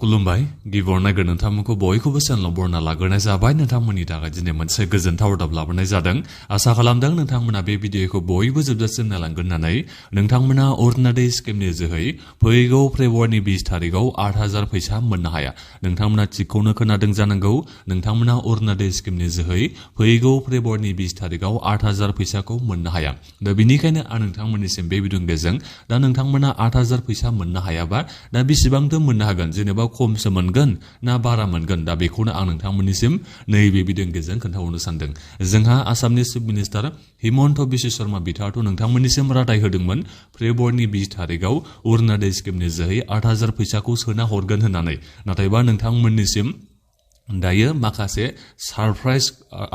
खुलुमबाय गिबियावनो नोंथांमोनखौ बयखौबो चेनेलाव बरना लाग्रोनाय जाबाय नोंथांमोननि थाखाय दिनै मोनसे गोजोनथाव रादाब लाबोनाय जादों आसा खालामदों नोंथांमोना बे भिडिअखौ बयबो जोबजासिम नायलांगोन होननानै नोंथांमोना अरुणोदय स्किमनि जोहै फैगौ फेब्रुवारिनि 20 तारिखआव 8000 फैसा मोननो हाया नोंथांमोना थिगखौनो खोनादों जानांगौ नोंथांमोना अरुणोदय स्किमनि जोहै फैगौ फेब्रुवारिनि 20 तारिखआव 8000 फैसाखौ मोननो हाया दा बेनिखायनो आं नोंथांमोननिसिम बे भिडिअनि गेजेरजों दा नोंथांमोना 8000 फैसा मोननो हायाबा दा बेसेबांथो मोननो हागोन जेनेबा खमसो मोनगोन ना बारा मोनगोन दा बेखौनो आं नोंथांमोननिसिम नैबे भिडिअनि गेजेरजों खोन्थाहरनो सानदों जोंहा आसामनि चिफ मिनिस्टार हिमन्त बिश्व शर्मा बिथाङाथ' नोंथांमोननिसिम रादाय होदोंमोन फेब्रुवारिनि 20 तारिखआव अरुणोदय स्किमनि जोहै 8000 फैसाखौ सोना हरगोन होननानै नाथायबा नोंथांमोननिसिम दायो माखासे सरप्राइज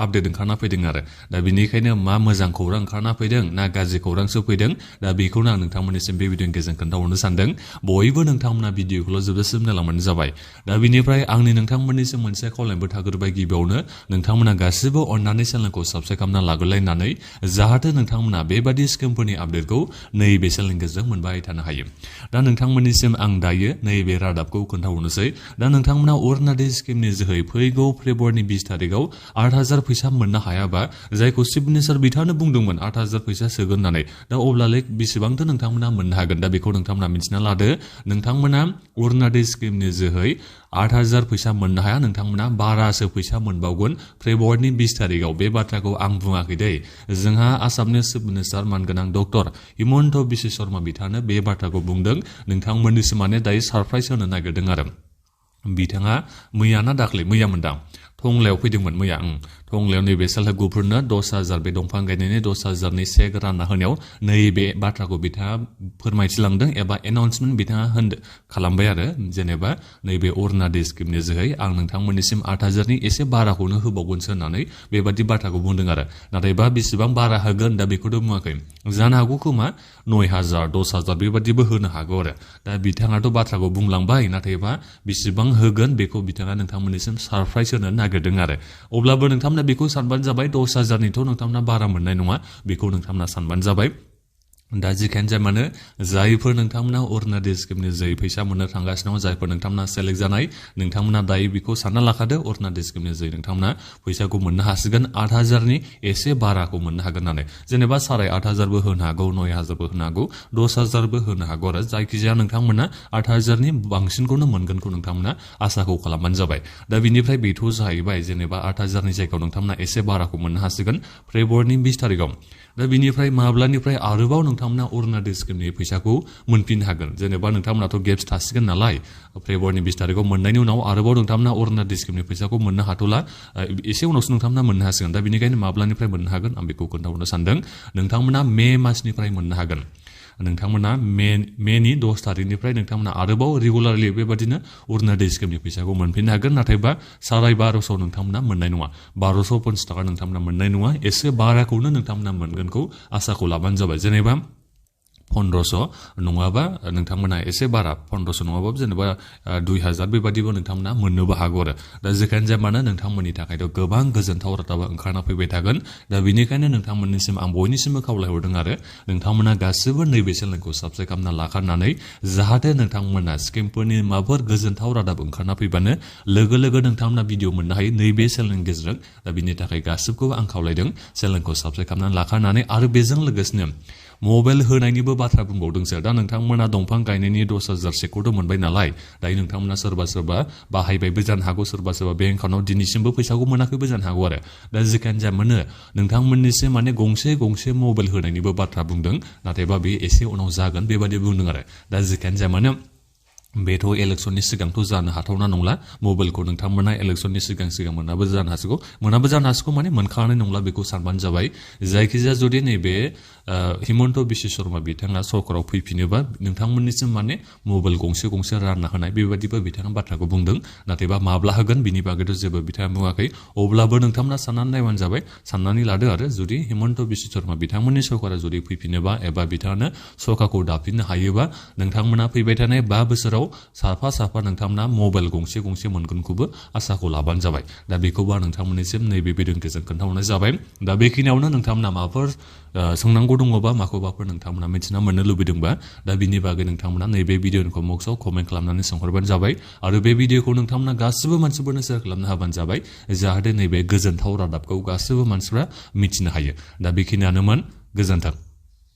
आपडेट ओंखारना फैदों आरो दा बेनिखायनो मा मोजां खौरां ओंखारना फैदों ना गाज्रि खौरांसो फैदों दा बेखौनो आं नोंथांमोननिसिम बे भिडिअनि गेजेरजों खोन्थाहरनो सानदों बयबो नोंथांमोना भिडिअखौल' जोबजासिम नायलांबानो जाबाय दा बेनिफ्राय आंनि नोंथांमोननिसिम मोनसे खावलायबो थाग्रोबाय गिबियावनो नोंथांमोना गासिबो अननानै चेनेलखौ साबस्क्राइब खालामना लाग्रोलायनानै जाहाथे नोंथांमोना बेबादि स्किमफोरनि आपडेटखौ नैबे चेनेलनि गेजेरजों मोनबाय थानो हायो दा नोंथांमोननिसिम आं दायो नैबे रादाबखौ खोन्थाहरनोसै दा नोंथांमोना अरुणोदय स्किमनि जोहै फैगौ फेब्रुवारिनि 20 तारिखआव 8000 फैसा मोननो हायाबा जायखौ चिफ मिनिस्टार बिथाङानो बुंदोंमोन 8000 फैसा सोगोन होननानै दा अब्लालाय बेसेबांथो नोंथांमोना मोननो हागोन दा बेखौ नोंथांमोना मिथिना लादो नोंथांमोना अरुणोदय स्किमनि जोहै 8000 फैसा मोननो हाया नोंथांमोना बारासो फैसा मोनबावगोन फेब्रुवारिनि 20 तारिखआव बे बाथ्राखौ आं बुङाखै दै जोंहा आसामनि चिफ मिनिस्टार मानगोनां डक्टर हिमन्त बिश्व शर्मा बिथाङानो बे बाथ्राखौ बुंदों नोंथांमोननिसिम माने दायो सरप्राइज होनो नागिरदों आरो बिथाङा मैयाना दाख्लै मैया मोनदां टंलायाव फैदोंमोन मैया टंलायाव नैबे सेल्फ हेल्प ग्रुपफोरनो 10000 बे दंफां गायनायनि 10000नि चेक रानना होनायाव नैबे बाथ्राखौ बिथाङा फोरमायथिलांदों एबा एनाउन्समेन्ट बिथाङा खालामबाय आरो जेनेबा नैबे अरुणोदय स्किमनि जोहै आं नोंथांमोननिसिम 8000नि एसे बाराखौनो होबावगोनसो होननानै बेबादि बाथ्राखौ बुंदों आरो नाथायबा बेसेबां बारा होगोन दा बेखौथ' बुङाखै जानो हागौ खोमा 9000 10000 बेबादिबो होनो हागौ आरो दा बिथाङाथ' बाथ्राखौ बुंलांबाय नाथायबा बेसेबां होगोन बेखौ बिथाङा नोंथांमोननिसिम सरप्राइज होनो नागिरदों आरो अब्लाबो नोंथांमोना बेखौ सानबानो जाबाय 10000निथ' नोंथांमोना बारा मोननाय नङा बेखौ नोंथांमोना सानबानो जाबाय दा जिखायानो जाया मानो जायफोर नोंथांमोना अरुणोदय स्किमनि जोहै फैसा मोननो थांगासिनो दं जायफोर नोंथांमोना सेलेक्ट जानाय नोंथांमोना दायो बेखौ सानना लाखादो अरुणोदय स्किमनि जोहै नोंथांमोना फैसाखौ मोननो हासिगोन 8000नि एसे बाराखौ मोननो हागोन होननानै जेनेबा 8500बो होनो हागौ 9000बो होनो हागौ 10000बो होनो हागौ आरो जायखिजाया नोंथांमोना 8000नि बांसिनखौनो मोनगोनखौ नोंथांमोना आसाखौ खालामबानो जाबाय दा बिनिफ्राय बेथ' जाहैबाय जेनेबा 8000नि जायगायाव नोंथांमोना एसे बाराखौ मोननो हासिगोन फेब्रुवारिनि 20 तारिखआव दा बिनिफ्राय माब्लानिफ्राय आरोबाव नोंथांमोना अरुणोदय स्किमनि फैसाखौ मोनफिननो हागोन जेनेबा नोंथांमोनाथ' गेप्स थासिगोन नालाय फेब्रुवारिनि 20 तारिखआव मोननायनि उनाव आरोबाव नोंथांमोना अरुणोदय स्किमनि फैसाखौ मोननो हाथ'ला एसे उनावसो नोंथांमोना मोननो हासिगोन दा बेनिखायनो माब्लानिफ्राय मोननो हागोन आं बेखौ खोन्थाहरनो सानदों नोंथांमोना मे मासनिफ्राय मोननो हागोन नोंथांमोना मेनि 10 तारिखनिफ्राय नोंथांमोना आरोबाव रेगुलारलि बेबादिनो अरुणोदय स्किमनि फैसाखौ मोनफिननो हागोन नाथायबा 1250 नोंथांमोना मोननाय नङा 1250 थाखा नोंथांमोना मोननाय नङा एसे बाराखौनो नोंथांमोना मोनगोनखौ आसाखौ लाबानो जाबाय जेनेबा 1500 नङाबा नोंथांमोना एसे बारा 1500 नङाबाबो जेनेबा 2000 बेबादिबो नोंथांमोना मोननोबो हागौ आरो दा जेखायनो जाया मानो नोंथांमोननि थाखायथ' गोबां गोजोनथाव रादाबा ओंखारना फैबाय थागोन दा बेनिखायनो नोंथांमोननिसिम आं बयनिसिमबो खावलायहरदों आरो नोंथांमोना गासिबो नैबे चेनेलखौ साबस्क्राइब खालामना लाखानानै जाहाथे नोंथांमोना स्किमफोरनि माबाफोर गोजोनथाव रादाब ओंखारना फैबानो लोगो लोगो नोंथांमोना भिडिअ मोननो हायो नैबे चेनेलनि गेजेरजों दा बिनि थाखाय गासिबखौबो आं खावलायदों चेनेलखौ साबस्क्राइब खालामनानै लाखानानै आरो बेजों लोगोसेनो मबाइल होनायनिबो बाथ्रा बुंबावदोंसो दा नोंथांमोना दंफां गायनायनि 10000 चेकखौथ' मोनबाय नालाय दायो नोंथांमोना सोरबा सोरबा बाहायबायबो जानो हागौ सोरबा सोरबा बेंक एकाउन्टआव दिनैसिमबो फैसाखौ मोनाखैबो जानो हागौ आरो दा जिखायानो जा मोनो नोंथांमोननिसिम माने गंसे मबाइल होनायनिबो बाथ्रा बुंदों नाथायबा बे एसे उनाव जागोन बेबादि बुंदों आरो दा जिखायानो जा मानो बेथ' इलेक्सननि सिगांथ' जानो हाथावना नंला मबाइलखौ नोंथांमोना इलेक्सननि सिगां मोनाबो जानो हासिगौ माने मोनखानाय नंला बेखौ सानबानो जाबाय जायखिजाया जुदि नैबे हिमन्त बिश्व शर्मा बिथाङा सरकाराव फैफिनोबा नोंथांमोननिसिम माने मबाइल गंसे रानना होनाय बेबादिबो बिथाङा बाथ्राखौ बुंदों नाथायबा माब्ला होगोन बिनि बागैथ' जेबो बिथाङा बुङाखै अब्लाबो नोंथांमोना साननानै नायबानो जाबाय साननानै लादो आरो जुदि हिमन्त बिश्व शर्मा बिथांमोननि सरकारा जुदि फैफिनोबा एबा बिथाङानो सरकारखौ दाफिननो हायोबा नोंथांमोना फैबाय थानाय 5 बोसोराव बोसोराव साफा नोंथांमोना मबाइल गंसे मोनगोनखौबो आसाखौ लाबानो जाबाय दा बेखौबो नोंथांमोननिसिम नैबे भिडिअनि गेजेरजों खोन्थाहरनाय जाबाय दा बेखिनियावनो नोंथांमोना माबाफोर सोंनांगौ दङबा माखौबाफोर नोंथांमोना मिथिना मोननो लुबैदोंबा दा बिनि बागै नोंथांमोना नैबे भिडिअनि बक्सआव कमेन्ट खालामनानै सोंहरबानो जाबाय आरो बे भिडिअखौ नोंथांमोना गासिबो मानसिफोरनो शेयार खालामनो हाबानो जाबाय जाहाथे नैबे गोजोनथाव रादाबखौ गासिबो मानसिफ्रा मिथिनो हायो दा बेखिनियानोमोन गोजोन्थों